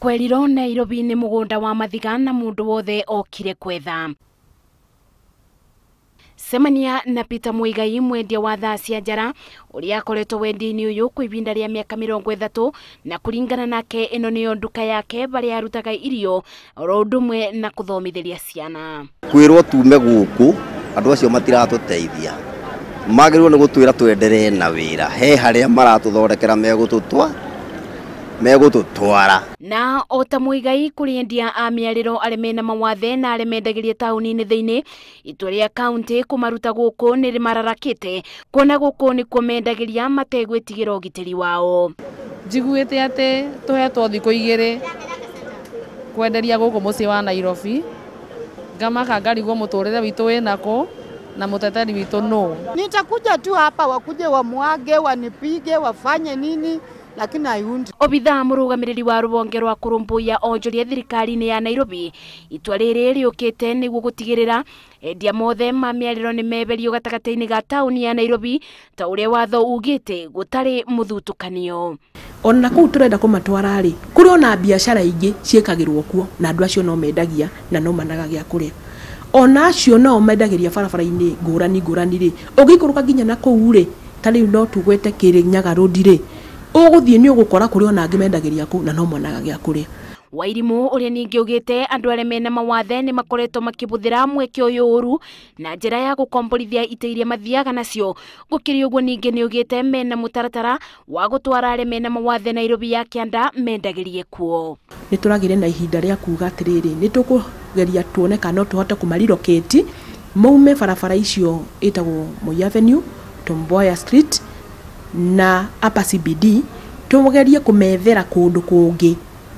Kwerirwo Nairobi nĩ mũgũnda wa mathiga na mũndũ wothe okire kwetha. Cemania na Peter Muigai mwendia wa thaa cia njara ũrĩa akoretwo wendia-inĩ ũyũ kwa ihinda rĩa mĩaka 30 na kũringana nake ĩno nĩyo nduka yake barĩa arutaga irio oro ũndũ ũmwe na kũthomithĩria ciana. Kwĩrwo tume gũkũ andũ acio matiratũteithia, magĩrĩirwo nĩ gũtwĩra twenderee na wĩra, he harĩa maratũthondekera megũtũtwara. Na ota Muigai kũrĩ endia a mĩarĩro arĩa mena mawathe na arĩa mendagĩria taũni-inĩ thĩinĩ, itua rĩa kaunti kũmaruta gũkũ nĩ rĩmararakĩte kuona gũkũ nĩkuo mendagĩria mategwĩtigĩra ũgitĩri wao. Njiguĩte atĩ tũhetwo thikũ 2 kwenderia gũkũ mũciĩ wa Nairobi, ngamaka ngarigwo mũtũrĩre witũ wĩnakũ na mũteteri witũ nũ. Nitakuja tu hapa wakuje wamwage wanipige wafanye nini, lakini haiundi. Obithaa mũrũgamĩrĩri wa rũhonge rwa kũrũmbũiya onjoria thirikari-inĩ ya Nairobi, itua rĩrĩ rĩũkĩte nĩguo gũtigĩrĩra endia mothe ma mĩarĩro nĩ meberio gatagatĩ-inĩ ga taũni ya Nairobi ta ũrĩa watho ugĩte gũtarĩ mũthutũkanio. Ona kũu tũrenda kũmatwara rĩ, kũrĩ ona biacara ingĩ ciĩkagĩrwo kuo na andũ acio no mendagia na no managa gĩa kũrĩa. Ona acio nao mendagĩria barabara-inĩ ngũrani ngũrani rĩ, ũngĩikũrũka nginya na kũu rĩ, ta rĩu no tũgwete Kĩrĩnyaga Road rĩ, ũgũthiĩ nĩ ũgũkora kũrĩ ona angĩ mendagĩria kũu na no monaga gĩa kũrĩa. Wairimu ũrĩa ningĩ ugĩte andũ arĩa mena mawathe nĩ makoretwo makĩbũthĩra mweke ũyũ ũru na njĩra ya gũkomborithia itĩ iria mathiaga nacio. Gũkĩrĩ ũguo ningĩ nĩ ugĩte mena mũtaratara wa gũtwara arĩa mena mawathe Nairobi ya kĩanda mendagĩrie kuo. Nĩ tũragĩre na ihinda rĩa kuga atĩrĩrĩ, nĩ tũkũgeria tuone kana no tũhote kũmarilocate maume barabara icio ĩtagwo Moi Avenue, Tom Mboya Street na Upper CBD, tũgerie kũmethera kũndũ kũngĩ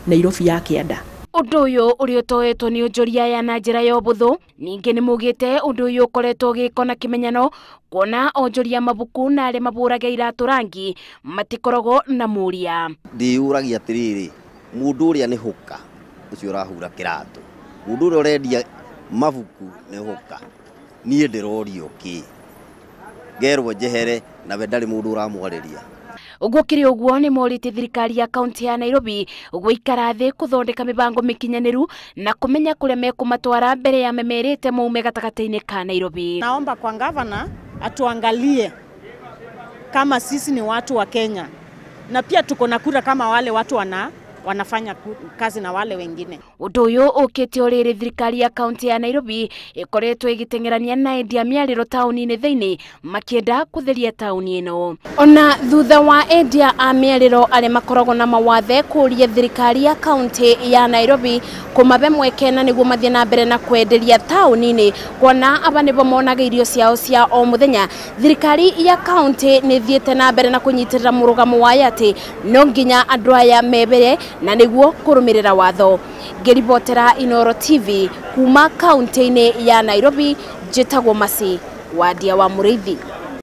Nairobi ya kĩanda. Ũndũ ũyũ ũrĩa ũtoetwo nĩ onjoria aya na njĩra ya ũbũthũ, ningĩ nĩ maugĩte ũndũ ũyũ ũkoretwo ũgĩkwo na kĩmenyano kuona onjoria mabuku na arĩa mabũraga iratũ rangi matikoragwo na mũria. Ndĩyũragia atĩrĩrĩ, mũndũ ũrĩa nĩ hũka ũcio ũrahura kĩratũ, mũndũ ũrĩa ũrendia mabuku nĩ hũka, niĩ ndĩrorio kĩ, ngerwo njehere nawe ndarĩ mũndũ ũramwarĩria. Gũkĩrĩ ũguo nĩ morĩtie thirikari ya kaunti ya Nairobi gũikara thĩ kũthondeka mĩbango mĩkinyanĩru na kũmenya kũrĩa mekũmatwara mbere ya memerĩte maume gatagatĩ-inĩ ka Nairobi. Naomba kwa gavana atuangalie kama sisi ni watu wa Kenya na pia tuko na kura kama wale watu wanafanya kazi na wale wengine. Ũndũ ũyũ ũkĩte o rĩrĩ thirikari ya kaunti ya Nairobi ĩkoretwo ĩgĩteng'erania na endia mĩarĩro taũni-inĩ thĩinĩ makĩenda kũtheria taũni ĩno. Ona thutha wa endia a mĩarĩro arĩa makoragwo na mawathe kũria thirikari ya kaunti ya Nairobi kũmabe mweke na nĩguo mathiĩ na mbere na kwenderia taũni-inĩ kuona aba nĩbo monaga irio ciao cia o mũthenya, thirikari ya kaunti nĩ ĩthiĩte na mbere na kũnyitĩrĩra mũrũgamo wayo atĩ no nginya andũ aya mebere na nĩguo kũrũmĩrĩra watho. Ngĩribotera Inooro TV kuma kaunti-inĩ ya Nairobi, njĩtagwo Masi Wadia wa Mũrĩithi.